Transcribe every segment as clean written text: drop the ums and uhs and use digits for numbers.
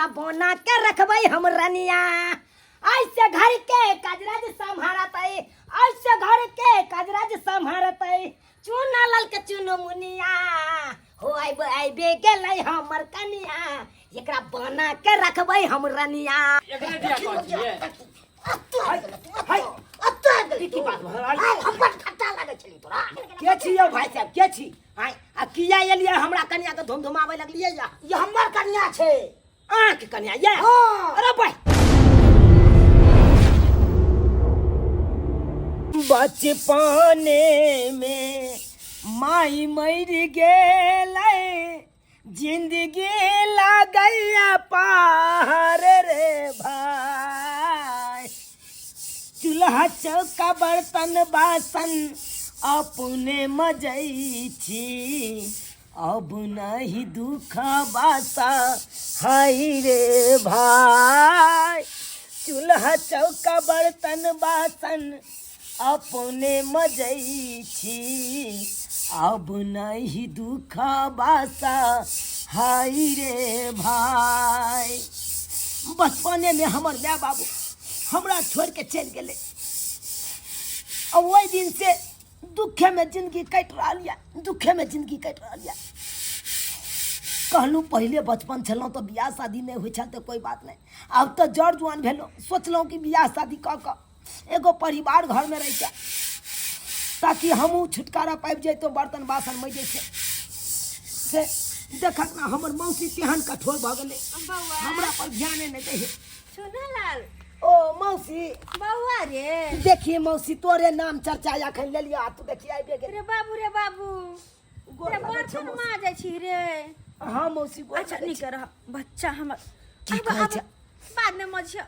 एकरा बना के रखबै हम रनिया। ऐसे घर के कजराज सम्हारतै, ऐसे घर के कजराज सम्हारतै चूना लाल के चुनो मुनिया। हो आइब आइबे गेलै हमर कनिया, एकरा बना के रखबै हम रनिया। एकरे दिया कहै छियै। हाय, ई की बात भऽ रहल? के छी यौ भाई साहब, के छी? आँय, आ किया एलियै हमरा कनिया के धुमधुमाबै लगलियै? या ई हमर कनिया छै। अहाँके कनिया ये? हाँ। अरे भाई, बचपने में माई मर गेलै, जिंदगी लागैया पार रे भाई। चूल्हा चौका बर्तन बासन अपने मजै छी, अब नहीं दुख बासा हाय रे भाई। चूल्हा चौका बर्तन बासन अपने मजै छी, अब नहीं दुख बासा हाय रे भाई। बचपने में हमर माय बाबू हमरा छोड़ के चलि गेलै, आ ओहि दिन से दुखे में जिंदगी कटि रहल यऽ, दुखे में जिंदगी कटि रहल यऽ। कहलहुँ पहिले बचपन छलहुँ तऽ बियाह शादी नहि होइ छल तऽ कोइ बात नहि, आब तऽ जर जुआन भेलहुँ, सोचलहुँ कि बियाह शादी कऽ कऽ एगो परिवार घरमे रहिते ताकि हमहूँ छुटकारा पाबि जैतहुँ बर्तन बासन मजै से। से देखक ने हमर मौसी तेहन कठोर भऽ गेलै, बौआ। हमरा पर ध्याने नहि दै है। चुनालाल। ओ मौसी। बौआ रे। देखिए मौसी, तोरे नाम चर्चा अखन लेलियो आ तू देखिए आबि गेल। रे बाबू रे बाबू, गोर रे लागै छौ बर्तन मौसी। माजै छी रे? हाँ मौसी, गोर अच्छा लागै नीक छी। रह बच्चा हमर। की आब- कहै आब छै? बाद में मझिया।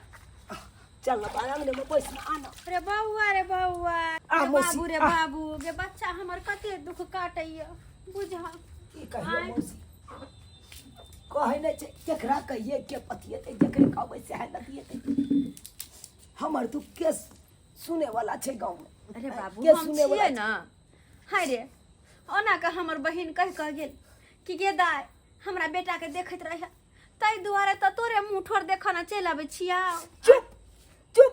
चल ना आंगने में बैस ना, आना। रे बौआ रे बौआ, आ रे मौसी, बाबू रे आ। बाबू गे, बच्चा हमर कते दुख काटैया बुझा। की कहियो आँय। मौसी, कहै नहि छै केकरा कहिए के पतिएतै, जकरे कहबै सएह लतिएतै। हमर दुख के सुने वाला छै गाँव में? अरे बाबू, के हम सुने वाला छियै ना। हाय रे, ओना के हमर बहिन कहि कह गेल कि गे दाय, हमरा बेटा के देखैत रह, ताहि दुआरे तऽ तोरे मुँह ठोर देखऽ ने चलि अबै छिया। चुप चुप,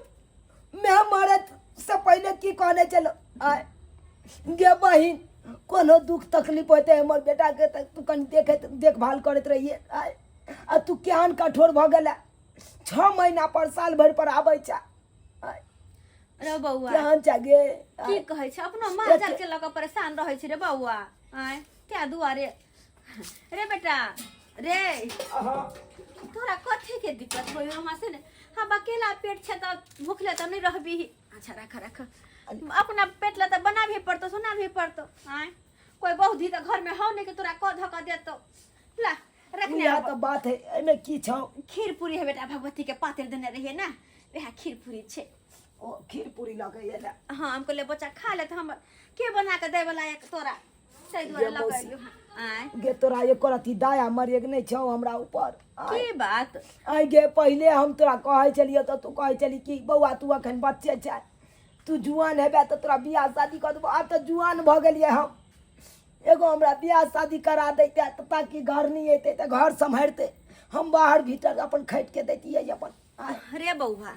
मैं मरत से पहले की कहने चलो आय गे बहिन, कोनो दुख तकलीफ होते हमर बेटा के तऽ तू कनि देखैत देखभाल करैत रहिए। आय, आ तू केहन कठोर भऽ गेला, 6 महीना पर साल भरि पर आबै छै। आय, रे बौआ, केहन छै गे? की कहै छै, अपनो माल जाल के लऽ कऽ परेशान रहै छै रे बौआ। आय, क्या दुआरे रे बेटा रे, तोरा कथी के दिक्कत होय हमरा से ने? हम अकेला पेट छै तऽ भूखले तऽ नहि रहबी। अच्छा राख राख, अपना पेट ला तऽ बनाबी पड़तो, सुनाबी पड़तो। आय, कोई बहुत ही तऽ घर में हौ नहीं कि तोरा कऽ धऽ कऽ देतो। ला रखने इएह आबो। तऽ बात है, एहिमे की छौ? खीर पूरी है बेटा, भगवती के पातर देने रहिए ना, वएह खीर पूरी छै। ओ खीर पूरी लऽ के एला? हाँ, हम कहलियै बच्चा खा ले, तऽ हम के बना के दै वाला एक तोरा, ताहि दुआरे गे लऽ के मौसी। एलियौ हँ। आँय। गे, तोरा एको रत्ती दया मरियक नहि छौ हमरा ऊपर? आँय? की बात? आइ गे, पहिले हम तोरा कहै छलियौ तऽ तू कहै छली कि बौआ, तू अखन बच्चे छै, तू जुआन हेबे तऽ तोरा बियाह शादी कऽ देबो। आब तऽ जुआन भऽ गेलियै हम, एगो हमरा बियाह शादी करा दैते तऽ ताकि घर नहि अयतै तऽ घर सम्हारितै, हम बाहर भीतर अपन खटि के दैतियै अपन। आँय? रे बौआ,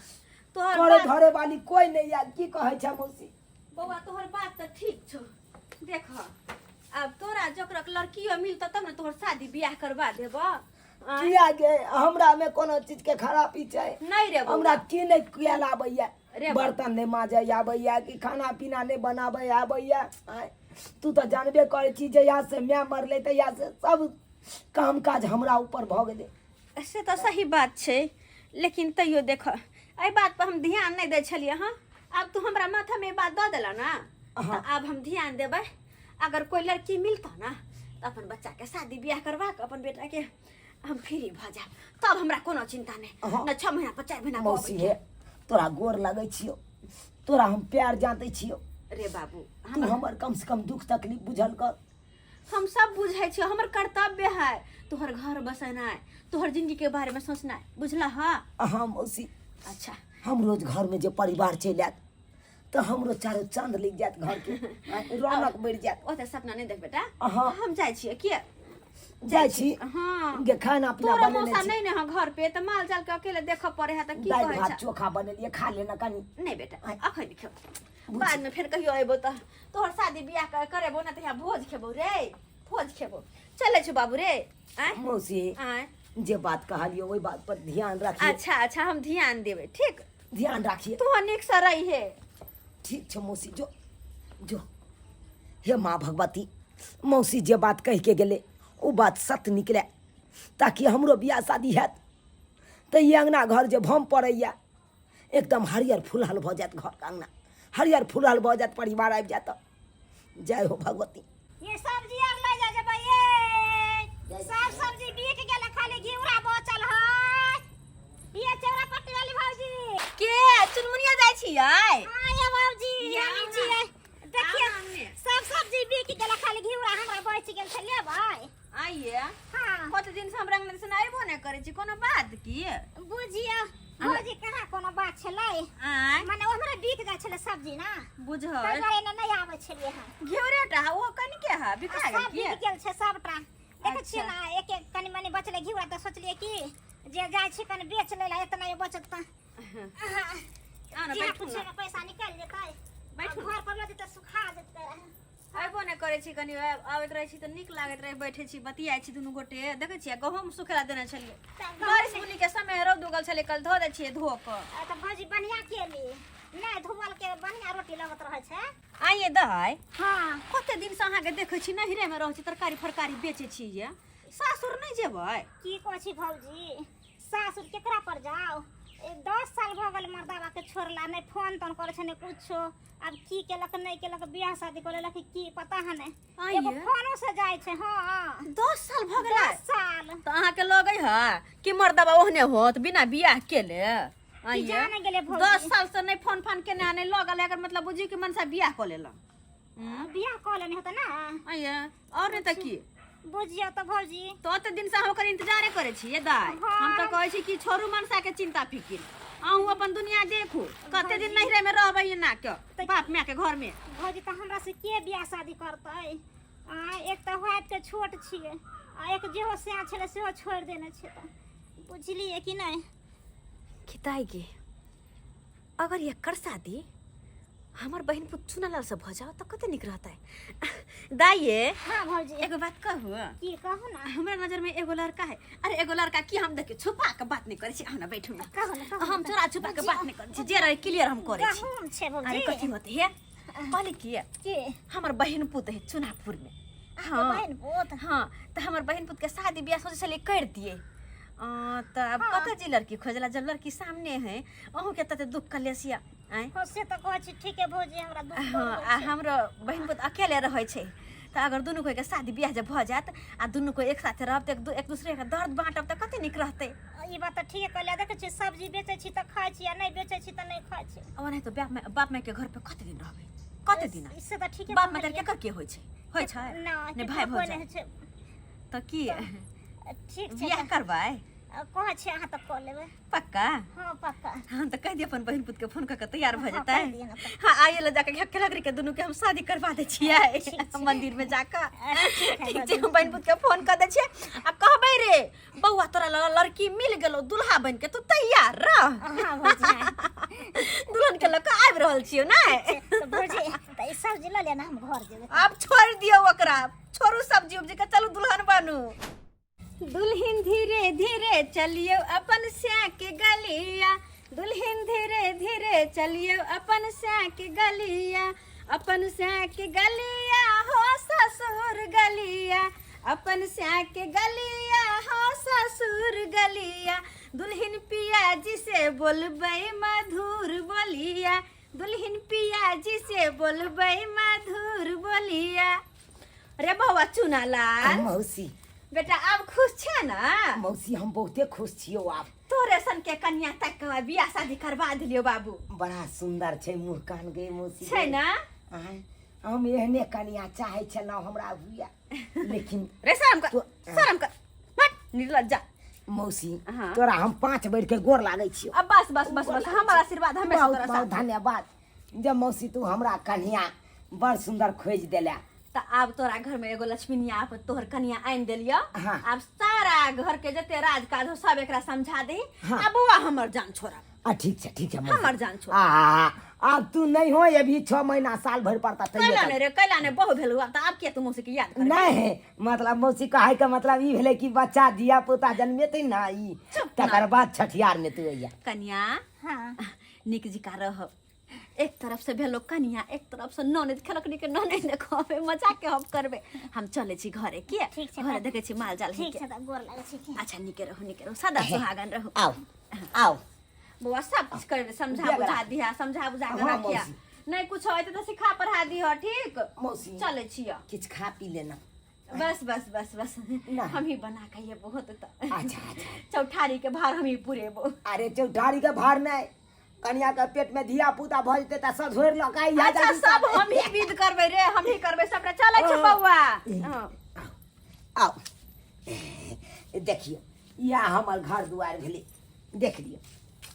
तोहर करे बात धरे वाली कोइ नहि यऽ। की कहै छै मौसी? बौआ, तोहर बात तऽ ठीक छौ। देख, आब तोरा जोकरक लड़कियो मिलतौ तब ने तोहर शादी बियाह करवा देबो। आँय? किया गे, हमरा मे कोनो चीज के खराबी छै? नहि रे बौआ। हमरा की नहि किया आबैया? रे बौआ। बर्तन नहि माजै आबैया कि खाना पीना नहि बनाबै आबैया? आँय, तू तऽ जानबे करै छी, जहिया से माय मरलै तहिया से सब काम काज हमरा ऊपर भऽ गेलै। से तऽ सही बात छै, लेकिन तैयो देख, एहि बात पर हम ध्यान नहि दै छलियै हँ। आब तू हमरा माथामे ई बात दऽ देला ना, तऽ आब हम ध्यान देबै। अगर कोई लड़की मिलतौ ना तऽ अपन बच्चाके शादी बियाह करवा कऽ अपन बेटाके हम फ्री भऽ जायब, तब हमरा कोनो चिंता नहि। हाँ। न 6 महीना पर 4 महीना पर मौसी अबै हे, तोरा गोर लगै छियौ, तोरा हम प्यार जाते छियौ। रे बाबू, तू हमर कम से कम दुख तकलीफ बुझल कर। हम सब बुझै छियै, हमर कर्तव्य है तोहर घर बसेनाइ, तोहर जिंदगी के बारे में सोचनाइ, बुझला? हाँ। हाँ मौसी। अच्छा। हम रोज घर में जे परिवार चलि आयत तऽ हमरो चारो चांद लग जायत, घर के रौनक बढ़ि जायत। ओते सपना नहीं देख बेटा। हाँ। हम जाइ छियै, किया जाइ छी। हाँ। गे खाना पीना तोरा बनेने मौसा छी। नहीं ने हाँ घर पे त माल जाल के अकेले देखऽ पड़े है त की दालि कहै भात छै। चोखा बनेलियै, खा लेना कनी। नहीं बेटा, आय। अखन नहीं खेबो, बाद में फिर कहियो अयबो त तोहर शादी बियाह करेबो ना त यहाँ भोज खेबो रे, भोज खेबो। चलै छु बाबू रे। आय। मौसी। आय। जे बात कहलियो ओहि बात पर ध्यान राखिए। अच्छा अच्छा, हम ध्यान देबै, ठीक? ध्यान राखिए। तू नीक से रहिहे। ठीक छै मौसी, जो जो। हे माँ भगवती, मौसी जे बात कहि के गेलै ओ बात सत्य निकले, ताकि हमरो बियाह शादी हैत तऽ ई अङ्गना घर जे भम पड़ैया एकदम हरियर फुलहल भऽ जायत, घरके अङ्गना हरियर फुलहल भऽ जायत, परिवार आबि जायत। जय हो भगवती। ये सब्जी आर ले जा जेबै ये, सब सब्जी बिक गेल, खाली घिउरा बचल है। ये चौरा पट्टी वाली भौजी। के चुनमुनिया जाइ छियै? हाँ ये भौजी, या हम ना। छियै। देखिए आउ ना। सब सब्जी बिक गेल, खाली घिउरा हमरा बचि गेल छै, लेबै? आइए। हाँ। कत दिन से हमरा अंगना से आइबो नहि करै छी, कोनो बात की? बुझियो भौजी, कहाँ कोनो बात छलै। आँय? माने ओ हमरा बिक जाइ छलै सब्जी ना, बुझल। ताहि दुआरे ने नहि आबै छलियै हम। घिउरे टा ओ कनिके है बिका गेल सब की? बिक गेल छै सबटा, देखै छियै अच्छा। ना, एक एक कनि मनि बचलै घिउरा, तऽ सोचलियै कि जे जाइ छी कनि बेच लै लए, एतना बचत तऽ आउ ने, जे बैठू पूछे ने। के पैसा निकलि जेतै। बैठू। आ घर पर लऽ जेतै, सुखा जेतै। अयबो नहि करै छी, कनि आबैत रहै छी तऽ नीक लागैत रहै, बैठै छी, बतियाइ छी दुनू गोटे। देखै छियै गहूँम सुखेला देने छलियै, तऽ बारिश बुनी के समय, रौद उगल छलै, कल धो दै छियै धो कऽ। आ तऽ भौजी बढ़िआँ केली, नहि धोअल के बढ़िआँ रोटी लगैत रहै छै। आइए दहाइ। हाँ। कते दिन से अहाँके देखै छी नहिरे मे रहै छी, तरकारी फरकारी बेचै छी, ये सासुर नहि जेबै? की कहै छी भौजी, सासुर केकरा पर जाओ? 10 साल भऽ गेल मर्दाबा के छोड़ला, नहि फोन तोन करै छै नहि कुछो। आब की केलक नहि केलक, बियाह शादी कऽ लेलक की पता है नहि। आइये? एगो फोनो से जाइ छै। हाँ। 10 साल भऽ गेलै? 10 साल। तऽ अहाँके लगै है कि मर्दाबा ओहने होत बिना बियाह केले? आइये? जाने गेलै भौजी। 10 साल से नहि फोन फान केने आ नहि लगल, एकर मतलब बुझी कि मनसा बियाह कऽ लेलक। बियाह कऽ लेने होतै ना। आइये, और नहि तऽ की? बुझियौ तऽ भौजी। तऽ ओते दिन से हम ओकर इंतजारे करै छियै दाइ। हाँ। हम तऽ कहै छी कि छोड़ू मनसा के चिंता फिकिर, अहूँ अपन दुनिया देखू, कते दिन नैहरे में रहबै एना के बाप माय के घर में। भौजी, तऽ हमरा से के बियाह शादी करतै? आ एक तऽ व्हाइट के छोट छियै आ एक जेहो सैह छलै सेहो छोड़ि देने छै, तऽ बुझलियै कि नहि? खिताई गे, अगर एकर शादी हमर बहिन पुत चुनालाल से भऽ जाओ तऽ कते नीक रहतै। दाइये। हाँ भौजी। एगो बात कहू? की कहू ना। हमरा नजर में एगो लड़का है। अरे एगो लड़का की, हम देखियो छुपा के बात नहीं करै छी, अहाँ ना बैठू ना। कहू ना, कहू हम ना। चोरा छुपा के बात नहीं करै छी, जे रहे क्लियर हम करै छी। गहूम छै भौजी। अरे कथी होते है, कहली की की? हमर बहिन पुत है चुनापुर में। अहाँके बहिन पुत? हाँ, तऽ हमर बहिन पुत के शादी बियाह सोचै छलियै कर दिए, तऽ आब कतऽ जी लड़की खोजला जब लड़की सामने है? अहूँ के तते दुख कलेसिया आँय। हाँ, से तऽ कहै छी ठीके भौजी, हमरा दुख बड़ हाँ होइ आ छै। हमरो बहिन पुत अकेले रहै छै, तऽ अगर दुनू कोई के शादी बियाह जब भऽ जायत आ दुनू कोई एक साथे रहब तऽ एक दूसरे के दर्द बाँटब तऽ कते नीक रहतै। ई बात तऽ ठीके कहलियै। देखै छियै सब्जी बेचै छी तऽ खाइ छी आ नहि बेचै छी तऽ नहि खाइ छी। ओनाहितो बाप माय, बाप माय के घर पे कते दिन रहबै, कते दिन? से तऽ ठीके बाप माय कहलियै। केकर के होइ छै, होइ छै? नहि। नहि भाय केकरो कोइ भौजाइ। नहि होइ छै। तऽ की ठीक छै। बियाह करबै? कहै छी अहाँ तऽ कऽ लेबै। पक्का? हाँ पक्का। हम तऽ कहि दिअ अपन बहिन पुत के फोन कऽ के तैयार भऽ हाँ, जेतै। कहि दिअ ने तऽ। हाँ, आइए लऽ जाके घेक लकड़ी के दुनू के हम शादी करवा दै छियै ठीक छै। मंदिर में जाकऽ। ठीक है। ठीक छै, हम बहिन पुत के फोन कऽ दै छियै आ कहबै रे बौआ, तोरा लग लड़की मिल गेलो, दुल्हा बन के तू तैयार रह। हाँ भौजी, हाँ। दुल्हन के लऽ कऽ आबि रहल छियौ ने। तऽ भौजी, तऽ ई सब्जी लऽ लेना, हम घर जेबै। आब छोड़ि दियौ ओकरा, छोड़ू सब्जी उब्जी के, चलू दुल्हन बनू। दुल्हिन धीरे धीरे चलियो अपन स्या के गलिया, दुल्हिन धीरे धीरे चलियो अपन स्या के गलिया, अपन स्या के गलिया हो ससुर गलिया, अपन स्या के गलिया हो ससुर गलिया। दुल्हिन पिया जी से बोलबै मधुर बोलिया, दुल्हिन पिया जी से बोलबै मधुर बोलिया। रे बौआ चुनालाल। मौसी। बेटा, आब खुश छे ना? मौसी, हम बहुते खुश छियौ आब। तोरे सन के कन्या तक के बियाह शादी करवा दिलियो बाबू। बड़ा सुंदर छै मुँह कान गे मौसी। छै ना? आँय, हम एहने कन्या चाहै छलहुँ हमरा हुए, लेकिन रे शरम कर, शरम कर, हट निर्लज्जा। मौसी। हाँ। तोरा हम 5 बेर के गोर लागै छियौ। अब बस बस बस बस, हमर आशीर्वाद हमेशा बहुत तोरा बहुत साथ। धन्यवाद जब मौसी, तू हमरा कन्या बड़ सुंदर खोजि देला। त आब तोरा घर में एगो लक्ष्मीनिया आप तोहर कनिया आनि देलियो। हाँ। आब सारा घर के जते राज काज हो सब एकरा समझा दही। हाँ। आ बौआ हमर जान छोड़ा। आ ठीक छै, ठीक छै मौसी। हमर जान छोड़। आ आब तू नहीं हो अभी 6 महीना साल भर पड़ता तैयो कैला तक। ने रे, कैला ने बहु भेलु, आब त आब के तू मौसी के याद करबे? नहीं, मतलब मौसी कहै के मतलब ई भेलै कि बच्चा धिया पुता जन्मेतै ना ई, चुप ना। तकर बाद छठियार में तू अइया। कनिया। हाँ। निक जिका रह, एक तरफ से भेलो कनिया, एक तरफ से ननद, खेलक निक ननद ने कहबे मजाक के हम करबे। हम चले छी घरे के, ठीक छै, घरे तब। देखे छी माल जाल ठीक के। छै, तब गोर लागै छी के। अच्छा निके रहू, निके रहू, सदा सुहागन रहू। आओ आओ बौआ सब कुछ करबे, समझा दिया बुझा करा। दिहा, समझा बुझा के हाँ, रखिया। मौसी। नहीं कुछ होय त सिखा पढ़ा दिह, ठीक? मौसी। चले छियो। किछ खा पी लेना। बस बस बस बस। ना। हम ही बना के ये बहुत त। अच्छा अच्छा। चौठारी के भार हम ही पुरेबो। अरे चौठारी के भार नहीं, कनिया के पेट में धिया पुता भ जेतै त सब झोर ल के आइया अच्छा, जाबी सब हम ही विध करबै रे, हम ही करबै सबटा। चलै छै हाँ। बौआ। हाँ। आओ देखियो, इएह हमर घर दुआर भेलै, देख लियौ।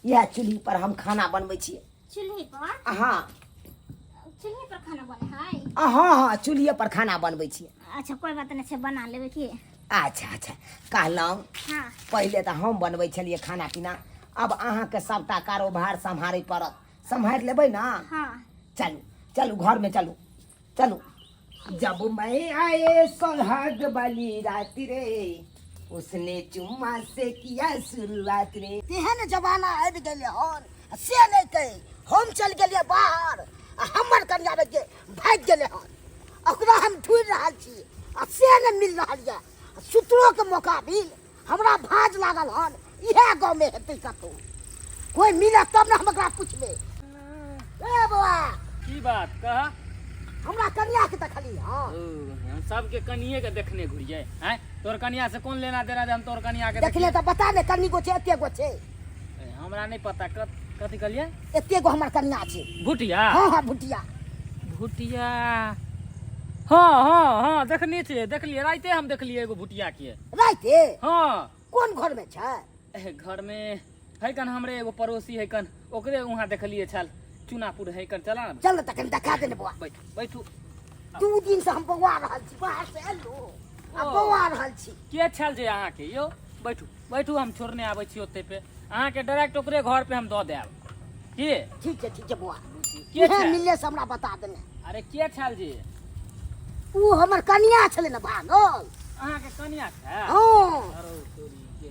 इएह चूल्ही पर हम खाना बनबै छियै। चूल्ही पर? हाँ। चूल्ही पर खाना बने है? हाँ हाँ, चूल्हिए पर खाना बनबै छियै। अच्छा कोई बात नहीं छै, बना लेबै की। अच्छा अच्छा, कहलहुँ। हाँ। पहिले तऽ हम बनबै छलियै खाना पीना, अब अहाँके सबटा कारोबार सम्हारै पड़त, सम्हारि लेबै ना? हाँ। चलू चलू घरमे चलू चलू। जब मैं आए सोहाग वाली रात रे, उसने चुम्मा से किया शुरुआत रे। तेहन जमाना आबि गेलै हन, से नहि कहि हम चलि गेलियै बाहर आ हमर कनिया के भागि गेलै हन, ओकरा हम ढूँढि रहल छी आ से नहि मिल रहल यऽ। सुतरोके मोकाबिल हमरा भाज लागल हन, इएह गाँवमे हेतै कतहु, कोइ मिलत तब ने हम ओकरा पुछबै। ए बौआ, की बात कह? हमरा कनिया के देखली। हाँ। ओ, हम सबके कनिए के देखने घुरिए हैं, तोर कनिया से कौन लेना देना जे हम तोर कनिया के देखले तऽ बता ने, कनी गो छै, एते गो छै? ए, हमरा नहीं पता। कथी कहलिए? एते गो हमर कनिया छै। भुटिया? हाँ हाँ, भुटिया। भुटिया, हाँ हाँ हाँ, देखने छियै, देखलियै राइते हम देखलियै एगो भुटिया के। राइते? हाँ। कोन घर में छै? ए, घर में है कन, हमरे एगो पड़ोसी है कन, ओकरे वहाँ देखलियै छल, चुनापुर है कन, चला ना। चल ना तखन देखा देने बौआ। बैठ बैठू। 2 दिन से हम बौआ रहल छी, बाहर से एलहुँ आ ओ। बौआ रहल छी। के छल जे अहाँके यौ? बैठू बैठू, हम छोड़ने आबै छी ओते पे, अहाँके डायरेक्ट ओकरे घर पे हम दऽ देब। के? ठीक छै, ठीक छै बौआ। के इहे छल? मिलले से हमरा बता देने। अरे के छल जे? उ हमर कनिया छलै ने भागल। अहाँके कनिया छै? हाँ। अरे तोरी के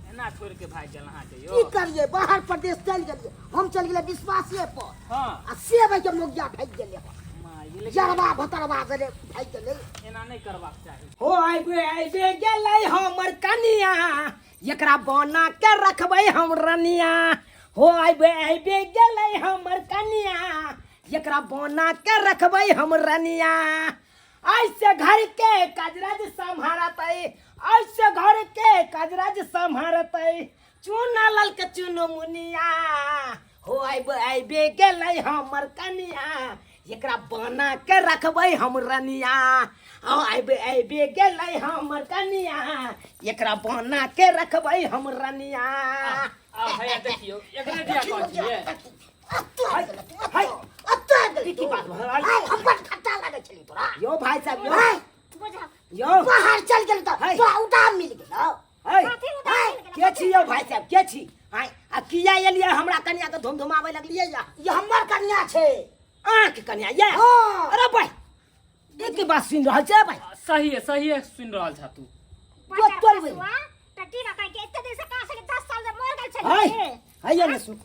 एना छोड़ के भागि गेल अहाँके यौ? की करिए, बाहर प्रदेश चलि गेलियै, हम चलि गेलियै विश्वासे पर। हाँ। आ सेबै के मोगिया भागि गेलै। माय गेलै। जरबा भतरबा गेलै, भागि गेलै। एना नहि करबाक चाही। हो आबे आबे गेलै हमर कनिया, एकरा बना के रखबै हम रनिया। हो आबे आबे गेलै हमर कनिया, एकरा बना के रखबै हम रनिया। ऐसे घर के कजरज सम्हारतै, ऐसे घर के कजरज सम्हारतै, चूना ललक चुनो मुनिया। हो आबे आबे गेलै हमर कनिया, एकरा बना के रखबै हम रनिया। हो आबे आबे गेलै हमर कनिया, एकरा बना के रखबै हम रनिया। आ भैया देखियौ, एकरे दिया कहै छियै। हाय, अत्ते की बात भऽ रहल? हाय, हमर खट्टा लागै छलै तोरा। यौ भाई साहब, यौ। हाय, बुझब। यौ। बाहर चल गेल तऽ हाय। तोरा उदाम मिल गेलौ। हाय। कथी उदाम मिल गेलौ? के छी यौ भाई साहब, के छी? हाय, आ किया एलियै हमरा कनिया के धुमधुमाबै लगलियै या? ई हमर कनिया छै। अहाँके कनिया ये? हाँ। अरे भाई, एक बात सुनि रहल छै भाई? सही है, सही है, सुनि रहल छा तू। तो तोड़ बे। टट्टी ना कह के एते दिन से कहाँ से 10 साल से मर गेल छलै। हाय, हाय ये ने सुन।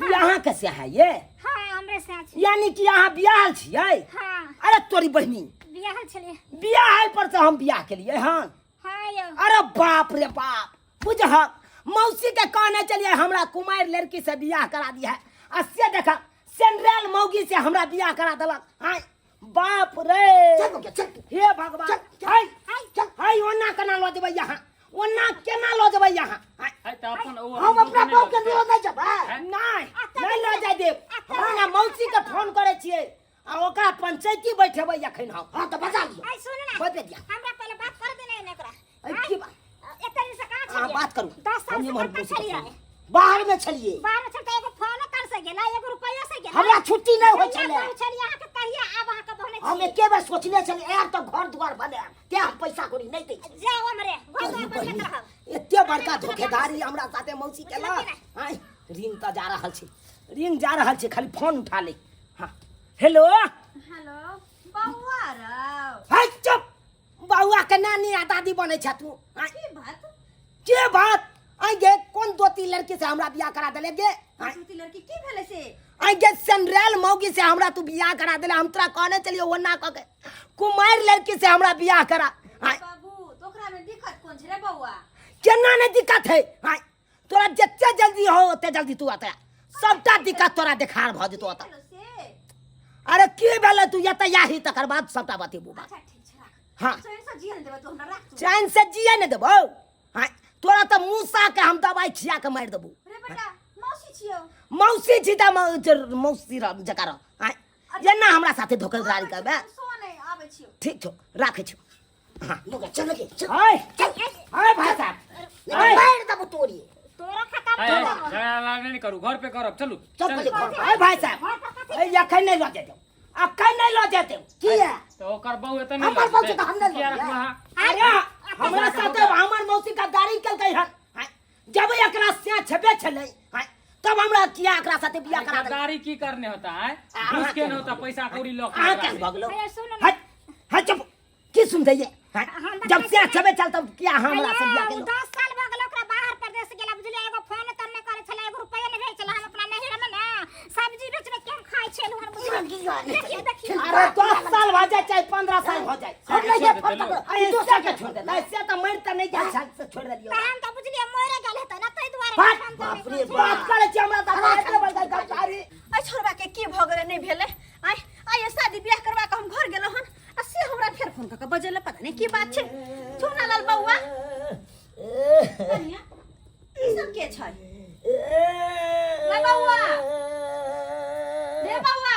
ई अहाँ के से है ये? हाँ, हमरे से छै। यानी कि अहाँ बियाहल छियै? हाँ। अरे तोरी बहिनी। बियाहल छलियै। बियाहल पर से हम बियाह केलियै हन। हाँ यौ। अरे बाप रे बाप, बुझहक मौसी के कहने चलिए हमरा कुमार लड़की से बियाह करा दिया है, आ से देखा सेंड्रेल मौगी से हमरा बियाह करा देलक। हाय बाप रे। चल बौआ, चल। हे भगवान। चल, चल। हाय, हाय, चल। हाय, ओना केना लऽ जेबै यहाँ, ओना केना लऽ जेबै यहाँ? हाय। हाय, तऽ अपन ओ हम अपना बहू के लऽ नहि जेबै। नहि, नहि लऽ जाय देब। हम मौसी के फोन करै छियै आ ओकरा पंचायती बैठेबै अखन हम। हाँ, तऽ बजा लियौ। आइ सुन ना। बजबे दिया। हमरा पहिले बात कर देने ने एकरा। अरे की बात? एते दिन से कहाँ अहाँ छलियै? बात करू। 10 साल हम से इमहर कतऽ मौसी के छलियै? फोन। बाहर में छलियै। बाहर में छलियै तऽ एगो फोनो कर से गेला, एगो रुपैया से गेला। हमरा छुट्टी नहि होइ जहिया छलै। कहै छलियै अहाँके तहिया आब अहाँके बहने छी। हम एके बेर सोचने छली आयब तऽ घर दुआर बनायब, तें हम पैसा कौड़ी नहि दै छी। जाओ हमरे घर दुआर बनबैत रहब। एते बड़का धोखेधारी हमरा साथे मौसी केलक। आँय, रिंग तऽ जा रहल छै, रिंग जा रहल छै, खाली फोन उठा ले। हाँ, हेलो। हेलो बौआ रौ। है चुप, बौआ के नानी आ दादी बनै छ तू। आँय, की बात? के बात? आँय गे, कोन दोती लड़की से हमरा बियाह करा देले गे? आँय। दोती लड़की की भेलै से? आँय गे, सेंड्रेल मौगी से हमरा तू बियाह करा देले। हम तोरा कहने चलियो ओना कह के कुमारि लड़की से हमरा बियाह करा। आँय बाबू, तो ओकरा में दिक्कत कोन छै रे बौआ? केना नहि दिक्कत है? आँय, तोरा जते जल्दी हो ओते जल्दी तू अतया, सबटा दिक्कत तोरा देखार भऽ जेतौ अतऽ। भेलो से? अरे की भेलै, तू एतऽ आही तकर बाद सबटा बतेबू बात। अच्छा ठीक छै, राख। हाँ। चैन से जिए ने देबै तू हमरा, राख तू। चैन से जिए ने देबौ? हाँ, तोरा तऽ मूसा के हम दवाई खिया के मारि देबौ। रे बेटा, मौसी छियौ। मौसी छी तऽ मौसी जकाँ रह। आँय, एना हमरा साथे धोखेधारी करबै? सो नहि आबै छियौ। ठीक छौ, राखै छियौ। हाँ। लोग चल गे, चल। आय, आय भाई साहब, आय। मारि देबौ तोरी। तोरा खतम आय, कर आय, देबौ। झगड़ा लड़ाई नहि करू, घर पे करब, चलू। चल चलू। पहिले घर पर। आय भाई साहब, आय, एखन नहि लऽ जेतौ, एखन नहि लऽ जेतौ। किया? तऽ ओकर बहू एतऽ नहि हमर लऽ बहू जेतै। छै तऽ हम नहि लऽ किया जेबै। रखबै अहाँ? अरे हमरा साथे हमर मौसी गद्दारी केलकै हन। आय, जब एकरा से छेबे छलै, आय, तब हमरा किया एकरा साथे बियाह करा देलकै? गद्दारी की करने होता है? अहाँ घूस के केना न होता, पैसा कौड़ी लऽ के अहाँ ओकरा केना से। भऽ गेलौ? अरे सुन ने। हट, हट, चुप। की सुनते ये? हट, हम जब बताइ से छी। छेबे चल तब किया हमरा से बियाह अरे, उ केलौ? 10 साल भऽ गेल ओकरा बाहर परदेश गेला, बुझलियै? एगो फोन तोन नहि करै छलै, एगो रुपैआ नहि भेजै छलै। हम अपना नैहर मे ने सब्जी बेच बेच के हम खाइ छलहुँ हन, बुझलियै? देखियौ, देखियौ। अरे 10 साल भऽ जाए चाहे 15 साल भऽ जाए, हम नहि जाए फोन ककरो। अरे दोसर के छोड़ दे, से तऽ मरि तऽ नहि जाइ छै, से छोड़ देलियौ। तहन तऽ बुझलियै मरे गेल हेतै ने, ताहि दुआरे बात, फोन तोन नहि बाप रे करै छलै। बात करै छी हमरा साथे एते बड़का गद्दारी। अइ छोड़बा के की भऽ गेलै नहि भेलै? आइ आइ शादी बियाह करवा के हम घर गेलहुँ हन आ से हमरा फेर फोन कऽ के बजेलै, पता नहि की बात छै। चुना लाल बौआ, कनिया, ई सब के छै रे बौआ? रे बौआ,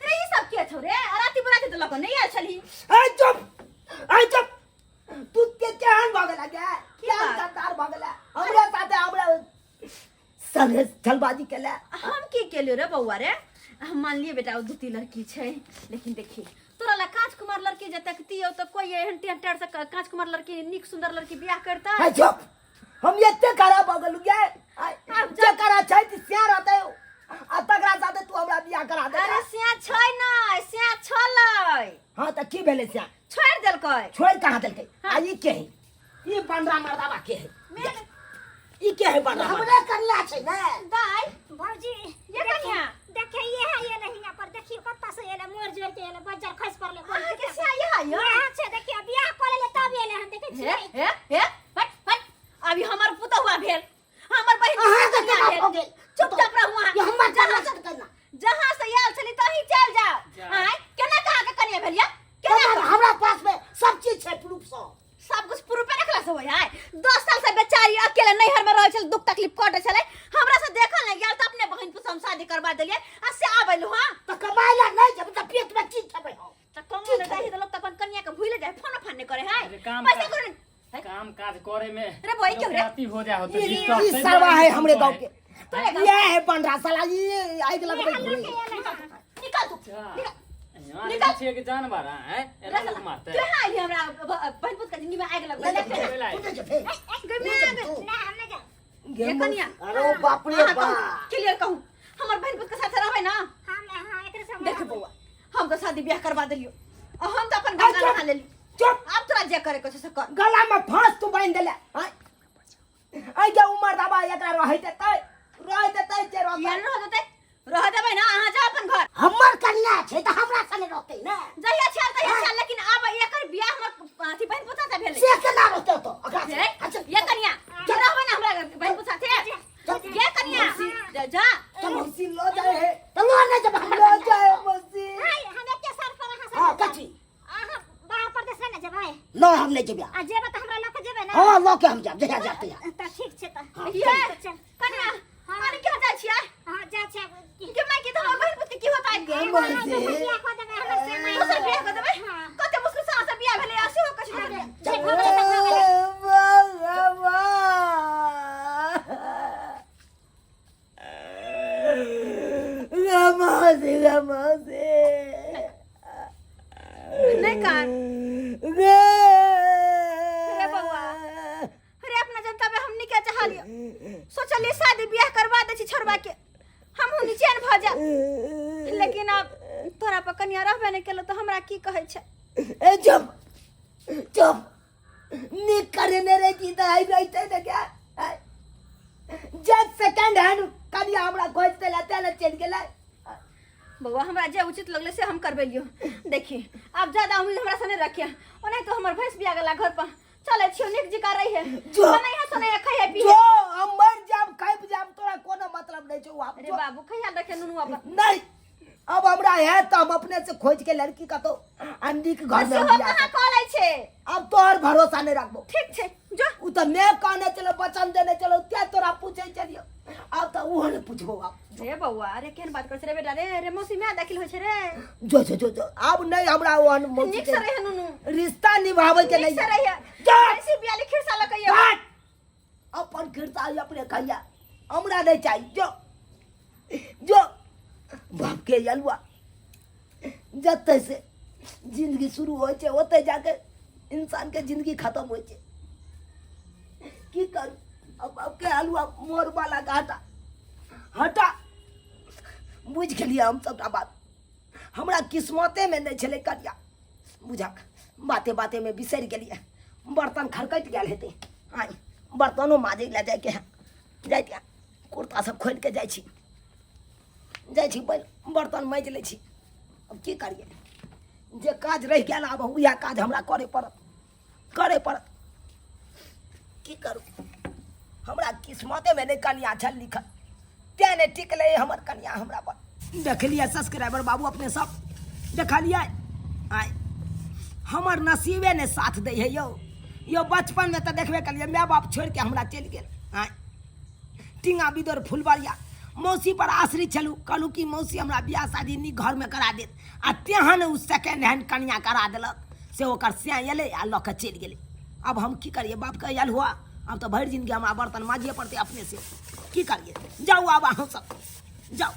रे ई सब के छौ रे? आ राति बराती तऽ लऽ कऽ नहि आयल छलही। ऐ चुप, ऐ चुप, तू के केहन भऽ गेला गे? की केहन बात? गद्दार भऽ गेला, हमरे साथे हमरा संगे छलबाजी केला। हम की केलियो रे बौआ रे? हम मानलिए बेटा ओ दूती लड़की छै, लेकिन देखी तोरा ला कांच कुमार लड़की जे तकतियो तऽ कोई एहन टेढ़ टेढ़ से कांच कुमार लड़की नीक सुंदर लड़की बियाह करतै? ऐ चुप, हम एते खराब भऽ गेलु गे? आब जे करा छै तऽ से रहतै आ तकरा साथे तू हमरा बियाह करा दे। अरे से छै नै, से छलै। हाँ तऽ की भेलै से? छोड़ि देलकै। छोड़ि कहाँ देलकै? आ ई के है? ई बनरा मर्दाबा के है? ई के है बनरा मर्दाबा? हमरे कन्या छै ने। दाइ भौजी, ये कन्या। देखिए ये है, ये नहीं यहाँ पर देखियो कत्ता से एले, मोर जोड़ के एले, बज्जर खसि पड़ले। अहाँ के से ये है यो? यहाँ छै देखियो, बियाह कऽ लेले तब एले हन, देखै हे छियै? हे हे, हट हट, अभी हमर पुतहुआ भेल, हमर बहिन के अहाँके कन्या केना भेल। भऽ गेल? चुपचाप रहू अहाँ। ये हमर जहाँ कन्या से छै कन्या। जहाँ से आयल छली तहीं चलि जाओ। जा। आँय, केना कहाँ के कन्या भेल या? केना हमरा हमरा पास में सब चीज छै, प्रूफ सब। सब कुछ प्रूफे रखला से होय है? 10 साल से बेचारी अकेले नैहर में रहै छल, दुख तकलीफ कटै छलै, हमरा से देखल नहि गेल तऽ अपने बहिन पुत हम शादी करवा देलियै आ से आबैलु। हां तऽ कमाय ला नहि जेबै तऽ पेट में की खेबै हम? तऽ कमो ने दही देलक तऽ अपन कन्या के भूले जाय, फोनो फान नहि करे है। अरे काम पैसा काज- करो ने। काम काज करे में रे बोई क्यों रे? अति हो जाए हो तो ई डिस्टर्ब ई ताहि सरवा दुआरे है फोन हमरे गांव करे। के। तोरे गाँव ये है बनरा साला, ई आगि लगबै घुरे। निकल तू, जा। निकल। यहाँ निकल। देखै छियै कि जानवर है, एना लोग मारतै। तू यहाँ आइली हमरा बहिन पुत के जिंदगी में आगि लगबै। नहि नहीं, तू नहि जेबे। गई मैं तू। ना, हम नहि जायब। ये कन्या। अरे ओ बाप रे अहाँ कहू, बाप। क्लियर कहू, हमर बहिन पुत के साथे रहबै ना? हम हाँ एकरे संग देख रहबै। बौआ, हम तो शादी ब्याह करवा देलियो आ हम तो अपन गंगा नहा लेली। चुप। आब तोरा जे करे के छौ से कर। गला में फांस तू बांधि देले। आँय, आइ के उमर दबा एकरा रहै देतै, रहै देतै जे रहतै। किया नहि रह देतै? रह देबै ना, अहाँ जाओ अपन घर। हमर कन्या छै तऽ हमरा संगे रहतै ने। जहिया छल तहिया छल, लेकिन आब एकर बियाह हमर अथी बहिन पुत साथे भेलै। से केना रहतै ओतऽ ओकरा हे, संगे? अच्छा, ये कन्या, के रहबै ना हमरा बहिन पुत साथे? ये कन्या, जा, जा। मौसी लऽ जाइ है। तऽ लऽ नहि जेबै हमर लऽ कन्या। जाइ है मौसी। हाय, हम एके साल पर अहाँ हँ संगे कथी? अहाँ बाहर परदेश नहि ने जेबै? नहि, हम नहि जेबै। आ जेबै तऽ हमरा लऽ कऽ जेबै ने? हँ, लऽ के हम जायब जहिया जायब तहिया। तऽ ठीक छै तऽ। ये चल। कन्या, अरे क्या जाइ छियै? हँ, जा छै। के माय के तऽ हमर बहिन पुत के की होतै? मौसी। बियाह कऽ देबै हमर से माय। दोसर बियाह कऽ देबै? हँ। कते मुश्किल से अहाँ से बियाह भेलै आ सेहो कहै छै दोसर बियाह। जे भऽ गेलै तऽ भऽ गेलै। मौसी, मौसी। छलियो, सोचलिए शादी बियाह करवा दै छी छोड़बा के, हमहूँ निचैन भऽ जायब, लेकिन आब तोरा पर कनिया रहबे नहि केलौ तऽ हमरा की कहै छै। ए चुप चुप, नीक करेने रही की तऽ आबि रहितै ने क्या। जब सेकेंड हैंड कनिया हमरा खोजि देला तें ने चलि गेलै। बौआ हमरा जे उचित लगलै से हम करबेलियो। देखी आब ज्यादा उम्मीद हमरा से नहि रखिए, ओनाहि तो हमर भैंस बिया गेला घर पर चलै छियो, नीक जिका रही है, जो। बनाई है सोनाई है, खाई है पी जो हम मर जाब खाइब जाब तोरा कोनो मतलब नहीं छौ। आब अरे बाबू खैया रखे नुनुआ पर। नहीं अब हमरा है तो हम अपने से खोज के लड़की का तो अंडी के घर में हम सेहो बियाह कहाँ करब। कऽ लै छै? अब तोहर भरोसा नहीं रखबो। ठीक छै जो। उ तो मैं कहने चलो वचन देने चलो क्या तोरा पूछे चलियो, अब तो उहो नहीं पूछबो अब। रे बौआ अरे केहन बात करै छै रे बेटा, रे रे मौसी माय दाखिल होइ छै रे। जो जो जो जो अब नहीं हमरा ओहन मौसी नीक से के रहे नुनू, रिश्ता निभावे के नीक नहीं से रहिए। जा। ऐसी बियाली खिरसा लऽ कहियो। काट। अपन खिरसा अपने खैया, हमरा नहीं चाहिए। जो जो बाप के अलुआ जते से जिंदगी शुरू होइ छै ओते जाके इंसान के जिंदगी खत्म होइ छै। की करू अब बाप के अलुआ मोर वाला घाटा हटा। बुझि गेलियै हम सबटा बात, हमरा किस्मते में नहीं छलै कनिया। बुझक बाते बाते में बिसरि गेलियै, बर्तन खड़कैत गेल हेतै। आइ बर्तनो माजै लए जाइके है, जाइके कुर्ता सब खोलि के जाइ छी, जाइ छी बर्तन माजि लै छी। अब की करियै, जे काज रहि गेल आब उएह काज हमरा करय पड़त, करय पड़त। की करू, हमरा किस्मतेमे नहि कनिया छल लिखल, तेँ नहि टिकलै हमर कनिया हमरा पर। देखलियै सब्सक्राइबर बाबू अपने सब देखलियै, आइ हमर नसीबे नहि साथ दै है यौ। यौ बचपनमे तऽ देखबे कलियै माय बाप छोड़िके हमरा चलि गेल। आइ टींगा बिदोर फुलबरिया मौसी पर आश्रित छलहुँ, कहलहुँ कि मौसी हमरा बियाह शादी नीक घरमे करा देत, आ तेहन ओ सेकेंड हैंड कनिया करा देलक से ओकर सैं एलै आ लऽ कऽ चलि गेलै। अब हम की करियै, बापके आयल हुआ, आब तऽ भरि जिनगी हमरा बर्तन माजिए पड़तै अपने से। की करियै, जाउ आब अहाँ सब जाउ।